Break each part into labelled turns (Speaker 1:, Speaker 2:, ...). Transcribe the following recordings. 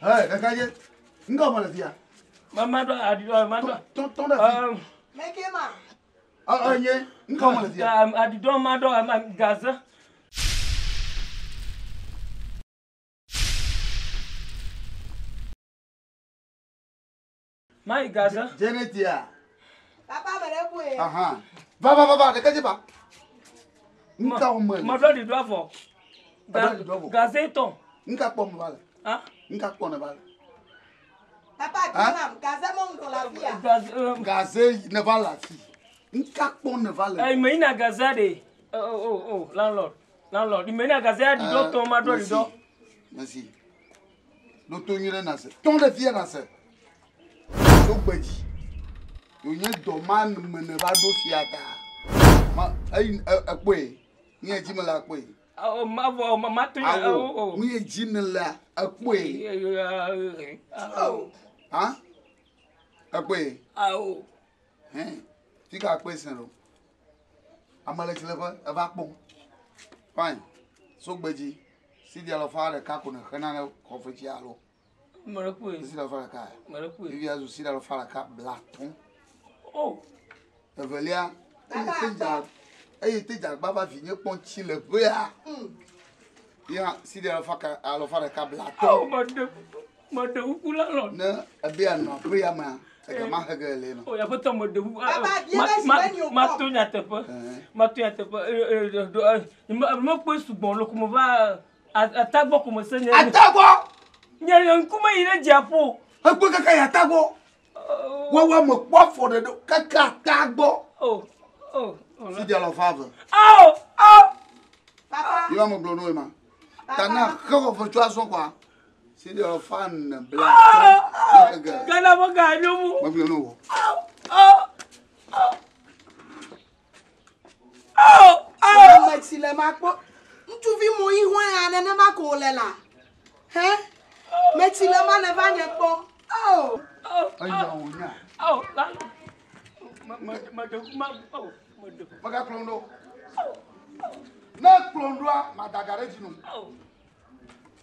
Speaker 1: Hey, ɖekadze, ŋgɔ me le fia.
Speaker 2: Ma ɖo aɖiɖɔ ma ɖo.
Speaker 1: Tɔ tɔ ɖe fi.
Speaker 3: Meke ma.
Speaker 1: Ɔ ɔ nye ŋgɔ me le fia.
Speaker 2: Aɖiɖɔ ma ɖo gaze. Ma yi gaze.
Speaker 1: Genetia.
Speaker 3: Papa me ɖe koe.
Speaker 1: Ahan. Va va va va ɖekadze va. Ŋka me.
Speaker 2: Ma ɖo aɖiɖɔ avɔ.
Speaker 1: Aɖo aɖiɖɔ avɔ.
Speaker 2: Gaze tɔ.
Speaker 1: Ŋka kpɔ me va le.
Speaker 2: Ah.
Speaker 1: Ŋka kpɔ ne va le.
Speaker 3: Papa dinam gaze mo ŋdɔ la fia.
Speaker 2: Gaze.
Speaker 1: Gaze ne va le afi. Ŋka kpɔ ne va le.
Speaker 2: Ɛ me yina gaze ɖe. Oh oh oh landlord landlord me yina gaze aɖiɖɔ tɔ ma ɖo aɖiɖɔ.
Speaker 1: Merci. Ɖo to nyuie ɖe nase. Tɔ ɖe fia nase. Tso gbedzi. Yonye dɔ ma me ne va ɖo fia ta. Ma eyi ekpɔe. Nye dzi me la kpɔe.
Speaker 2: Oh ma vɔ ma ma to
Speaker 1: Awo.
Speaker 2: oh oh.
Speaker 1: Nye dzi ne la ekpɔe.
Speaker 2: Awo.
Speaker 1: Ha? Ekpɔe.
Speaker 2: Awo.
Speaker 1: Hɛn. Fika kpɔe se ɖo. Ame le tsileƒe eva kpɔm. Fine. So gbedzi. Sidi alɔfa ɖeka ko ne xena ne xɔfetsi alo.
Speaker 2: Me ɖe kpɔe.
Speaker 1: Sidi alɔfa ɖeka.
Speaker 2: Me ɖe kpɔe.
Speaker 1: Vivia zu sidi alɔfa ɖeka blatɔn.
Speaker 2: Oh.
Speaker 1: Evelia, eye te dza eye te dza gba va vi nye kpɔn tsi le ƒea. Ya sidi alɔfa ka alɔfa ɖeka blatɔn.
Speaker 2: Awo ma ɖe ma ɖe kuku landlord.
Speaker 1: Ne ebe anɔ aƒea mea, ega ma he ge le nɔ.
Speaker 2: Oh aƒetɔ me ɖe kuku.
Speaker 3: Papa, bia be si be nyo
Speaker 2: Ma
Speaker 3: kpɔ.
Speaker 2: to nyateƒe. Ma to nyateƒe. Me kpɔe sugbɔ lo ko me va atagbɔ ko me se nye.
Speaker 1: Atagbɔ.
Speaker 2: Nye ŋkume yi ɖe dziaƒo.
Speaker 1: Ekpɔ kaka yi atagbɔ. Wawa me kpɔ afɔ ɖe ɖo kaka atagbɔ.
Speaker 2: Oh oh.
Speaker 1: Sidi alɔfa eve.
Speaker 2: Awo awo.
Speaker 3: Papa.
Speaker 1: Yi wa me gblɔ no ye ma. Tana xe xɔfe tso azɔ kɔa. Sidi alɔfa ne bla.
Speaker 2: Ghana me ga nyo mu.
Speaker 1: Me gblɔ no wo.
Speaker 2: Awo. Awo. Awo.
Speaker 3: Ame tsi le ma kpɔ. Ŋutsuvi mo yi hɔn ya nenema ko wòle la. Hɛ? Metsi le ma ne va nye kpɔ. Oh.
Speaker 1: Eya wo nya.
Speaker 2: Awo landlord. Me me me ɖe kuku ma oh me ɖe.
Speaker 1: Mega kplɔm ɖo. Ne kplɔm ɖoa, mada ga ɖe dzi no.
Speaker 2: Awo.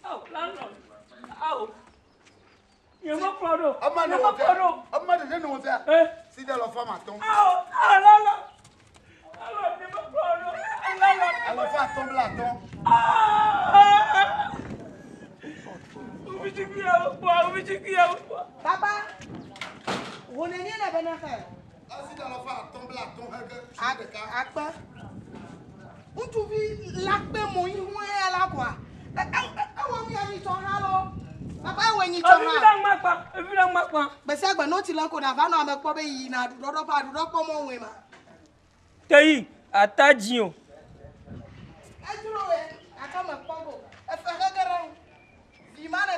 Speaker 2: Awo landlord. Awo. Nye me kplɔ ɖo.
Speaker 1: Ema
Speaker 2: Nye
Speaker 1: ne
Speaker 2: me
Speaker 1: wɔ
Speaker 2: kplɔ
Speaker 1: fia.
Speaker 2: ɖo.
Speaker 1: Ema ɖe ne wɔ fia.
Speaker 2: Eh.
Speaker 1: Sidi alɔfa ma tɔn.
Speaker 2: Awo awo landlord. Landlord nye me kplɔ ɖo. Landlord.
Speaker 1: Alɔfa tɔn bla tɔn.
Speaker 3: Papa. Wo ne nye le be ne xe.
Speaker 1: Sidi alɔfa tɔn bla tɔn he ge si ɖeka.
Speaker 3: Akpe. Ŋutsuvi la kpe mo yi hɔn ya la koa. Ewɔ mi anyi tsɔ hã lo. Papa ewɔ nyi tsɔ hã. Gbe sia gbe notsi le ko na va nɔ ame kpɔ be yina aɖuɖɔ ɖɔ ƒe aɖuɖɔ kpɔ mɔ ŋue ma.
Speaker 2: Teyi ata dzi o.
Speaker 3: Edzro ye gake me kpɔ go. Efe hege ɖe ŋu. Vi ma ne